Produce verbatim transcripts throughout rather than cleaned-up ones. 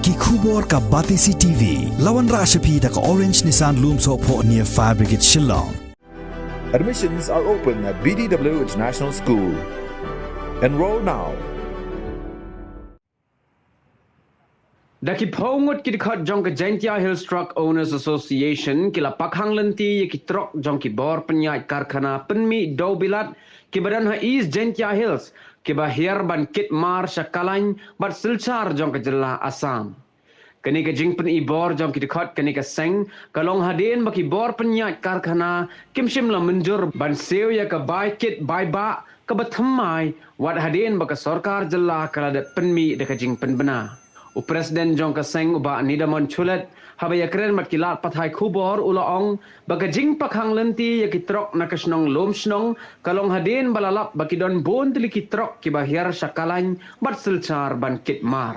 Ki khubor ka Batesi T V. La wanrah sha phi da ka Orange Nissan Lumsohphoh near Fire Brigade Shillong. Admissions are open at B D W International School. Enroll now. Da ki phew ngut ki dkhot jong ka Jaintia Hills Truck Owners Association ki la pakhang lynti ïa ki trok jong ki bor pynïaid karkhana pynmih dewbilat kiba don ha East Jaintia Hills, kiba hiar ban kit mar sha Kalain bad Silchar jong ka jylla Assam. Kane ka jingpyni bor jong ki dkhot kane ka seng ka long hadien ba ki bor pynïaid karkhana kim shym la mynjur ban siew ïa ka bai kit bai bah kaba thymmai, wat hadien ba ka sorkar jylla ka la dep pynmih da ka jingpynbna. U President jong ka seng, u Bah Nidamon Chulet, haba ïakren bad ki lad pathai khubor, u la ong ba ka jingpakhang lynti ïa ki trok na ka shnong Lumshnong ka long hadien ba la lap ba ki don bun tylli ki trok kiba hiar sha Kalain bad Silchar ban kit mar.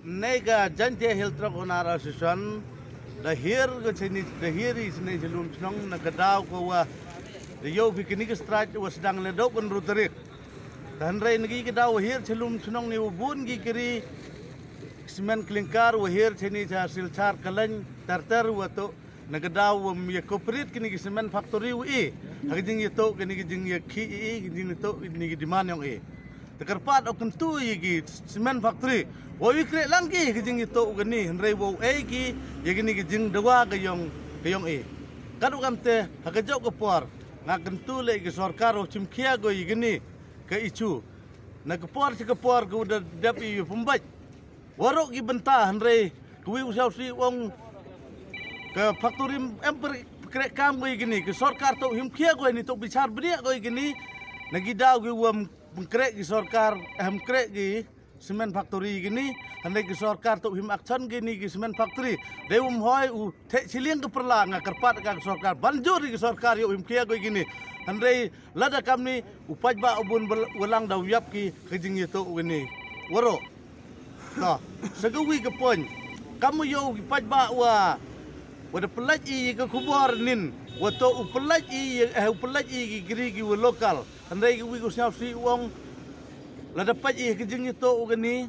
Mynne ka Jaintia Hill Truck Owner Association da hiar ka chini, da hiar i sini sha Lumshnong na ka daw ka wa da ïoh phi kini ka strike wa sdang le dok kan ru tarik. Da hynrei na ki ka daw wa hiar sha Lumshnong ni wa bun ki kri cement clinker wa hiar chini sha Silchar Kalain ter ter wa to na ka daw wa ym ïa cooperate kini ki cement factory wa i ha ka jingïatoh kini ki jingïakhih i, ka jingïatoh kini ki demand yong i. Te kyrpad u kyntu ïa ki cement factory wa ïa kre lang ki ka jingïatoh kani, hynrei wa u ei ki ïa kini ki jingdawa ka yong, ka yong i. Katto kamte ha ka jok ka por nga kyntu leh ki sorkar wa chim khia ko ïa kini ka issue. Na ka por sha ka por ka u da dep ïa pynbeit waroh ki bynta, hynrei ka wi u sawsi ong ka factory em per-, kre kam ko ïa kini, ka sorkar to him khia ko ïa ni, to bichar bniah ko ïa kini. Na ki daw ki wa ym kre ki sorkar, em kre ki cement factory ïa kini, hynrei ki sorkar to him action kini ki cement factory. Dei wa ym hoi u theh shilliang ka pyrla, nga kyrpad ka sorkar ban jur ïa ki sorkar ïa u him khia ko ïa kini. Hynrei lada kamni u paidbah u bun bel-, walang da u ïap ki ka jingïatoh kani waroh. To, sa ka wi ka point. Kam u ïoh ki paidbah wa, wa da pynlait i ka khubor nin, wa to u pynlait i, eh, u pynlait i ki kri ki wa local. Hynrei ka wi ka sngewsih u ong lada pait i ka jingïatoh kani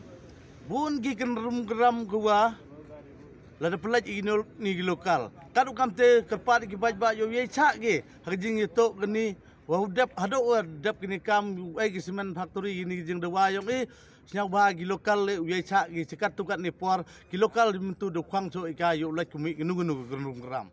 bun ki kynrum kynram ka wa lada pynlait i ki nol-, ni ki local. Katto kamte kyrpad ki paidbah ïoh ïa chah ki ha ka jingïatoh kani wa u dep, haduh wa dep kini kam u ei ki cement factory kini ki jingdawa yong i. Sngewbha ki local le u ïa chah ki, chikat tu kat ni por ki local myntu da khwang cho i ka ïoh lait kumih kinu kinu ka kynrum kynram.